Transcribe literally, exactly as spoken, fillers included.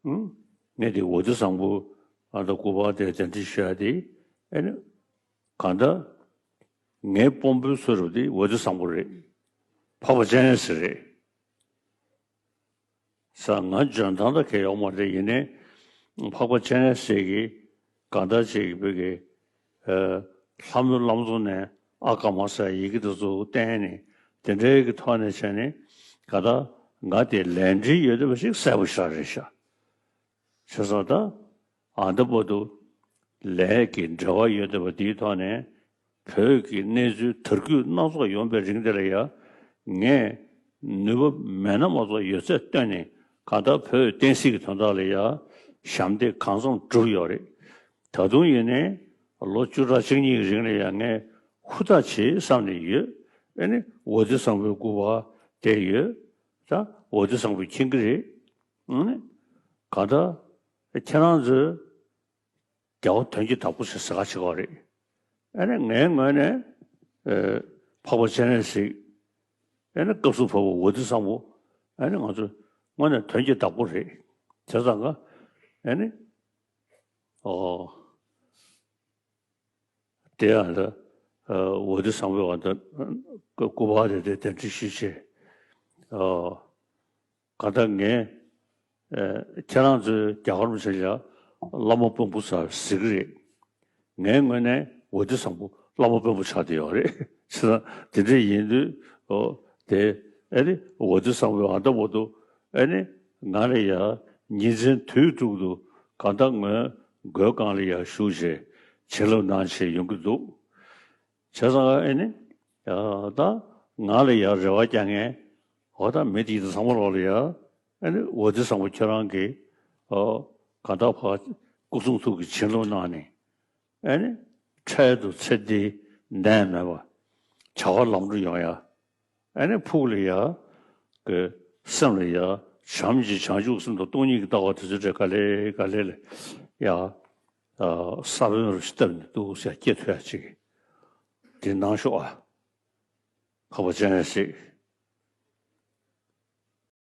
ཨང་། ངས་དེ་འོད་སྡེ་བཟང་པོ་ཨ་ད་སྐུ་པར་དེ་གདན་འདྲེན་ཞུ་ཡ་དེ་ཨེ་ནི་གང་ལྟར་ངའི་དཔོན་པོའི་བཟོ་འདྲ་དེ་འོད་སྡེ་བཟང་པོ་རེད། འཕགས་པ་སྤྱན་རས་གཟིགས་རེད། ས་ང་འཇོན་ཐང་ད་གས་ཡོག་མ་རེད། ཡིན་ནའི་འཕགས་པ་སྤྱན་རས་གཟིགས་ཀྱི་གང་ལྟར་ཅིག་གི་བོད་ཀྱི་ལྷ་མོའི་བླ་མཚོ་ནས་ཨ་ཀ་མ་ས་ཡི་གེ་དེ་ཚོ་བསྟན་ནས་དེ་འདྲའི་གི་ཐོག་ནས་བྱས་ནས་གང་ལྟར་ང་དེ་ལས་འབྲེལ་ཡོད་བསྡད་པ་ཞིག་གསལ་པོ་ཞེ་དྲག་རེད་ཤག་བྱས་ཙང་ད་ཨ་འདི་བར་དུ་ལས་ཀྱི་འབྲེལ་བ་ཡོད་བསྡད་པ་འདིའི་ཐོག་ནས་བོད་ཀྱི་གནས་ཚུལ་དར་རྒུད་སྣ་ཚོགས་ཡོང་པའི་རིང་དེ་ལ་ཡ་ངས་ནུས་པ་མེད་ན་མ་གཏོགས་ཡོད་ཚད་བཏོན་ནས་གང་ལྟར་བོད་བསྟན་སྲིད་ཀྱི་དོན་དག་ལ་ཡ་ཞབས་འདེགས་གང་འཚམ་བསྒྲུབས་ཡོད་རེད། ད་དུང་ཡིན་ནའི་ལོ་བཅུ་ཕྲག་གཅིག་གཉིས་ཀྱི་རིང་ལ་ཡ་ངས་ཧུར་ཐག་བྱེད་བསམ་ནས་ཡོད། ཨེ་ནི་འོད་སྡེ་བཟང་པོའི་སྐུ་པར་བསྡད་ཡོད། ད་འོད་སྡེ་བཟང་པོས་མཁྱེན་གྱི་རེད། ཨེ་ནི་གང་ལྟར་ཁྱེད་རང་ཚོས་རྒྱལ་བ་དོན་གྱི་བདག་པོ་ཞེས་ཟེར་ག་བྱེད་ཀྱི་ཡོད་རེད། ཨ་ནི་ངའི་ངོས་ནས་ཨེ་འཕགས་པ་སྤྱན་རས་གཟིགས་ཨ་ནི་སྐབས་སུ་བབ་པ་འོད་སྡེ་བཟང་པོ་ཨ་ནི་ང་ཚོ་དངོས་གནས་དོན་གྱི་བདག་པོ་རེད། བྱས་ཙང་ཀ་ཨ་ནི་ཨོ་དེ་ཡང་ལ་འོད་སྡེ་བཟང་པོའི་བར་དུ་སྐུ་པར་དེ་དེ་གདན་འདྲེན་ཞུས་བྱས་ཨོ། གང་ལྟར་ངས་ཨེ་ཁྱེད་རང་ཚོའི་རྒྱ་གར་མི་ཆ་ཡ་བླ་མ་དཔོན་པོ་ཟེར་ཟེར་གི་རེད། ངའི་ངོས་ནས་འོད་སྡེ་བཟང་པོ་བླ་མ་དཔོན་པོ་ཆགས་བསྡད་ཡོད་རེད། བྱས་ཙང་དེ་འདྲ་ཡིན་དུས་ཨོ་དེ་ཨེ་ནི་འོད་སྡེ་བཟང་པོའི་ཨ་ད་བར་དུ་ཨེ་ནི་ང་ལ་ཡ་ཉིན་མཚན་དུས་དྲུག་ཏུ་གང་ལྟར་ངའི་མགོན་སྒང་ལ་ཡ་བཞུགས་བྱས་བྱིན་རླབས་གནང་བྱས་ཡོང་གི་འདུག་བྱས་ཙང་ཨེ་ནི། ཡ་ད་ང་ལ་ཡ་རེ་བ་རྒྱག་མཁན། འོ་ད་མི་དེ་ཚོ་ཚང་མ་ལོག་ལ་ཡ། ཨེ་ནི་འོད་སྡེ་བཟང་པོ་ཁྱོད་རང་གིས། ཨོ། གང་ལྟར་ཕར་སྐུ་གསུང་ཐུགས་ཀྱི་བྱིན་རླབས་གནང་ནས། ཨེ་ནི། འཕྲལ་དུ་ཚེ་འདི་ནད་མེད་པ། བྱ་བ་ལམ་འགྲོ་ཡོང་ཡ། ཨེ་ནི་ཕུགས་ལ་ཡ། གི་སེམས་ལ་ཡ། བྱམས་ཀྱི་བྱང་ཆུབ་སེམས་དང་སྟོང་ཉིད་ཀྱི་ལྟ་བ་དེ་ཚོ་འདྲ་ག་ལེ་ག་ལེ་ལ་ཡ། ས་བོན་རུ་བཏབ་ནས་འདུག་ཟེར་སྐྱེ་ཐུབ་ཡ་ཅིག་དེ་གནང་ཤོག་ཨ། འཕགས་པ་སྤྱན་རས་གཟིགས།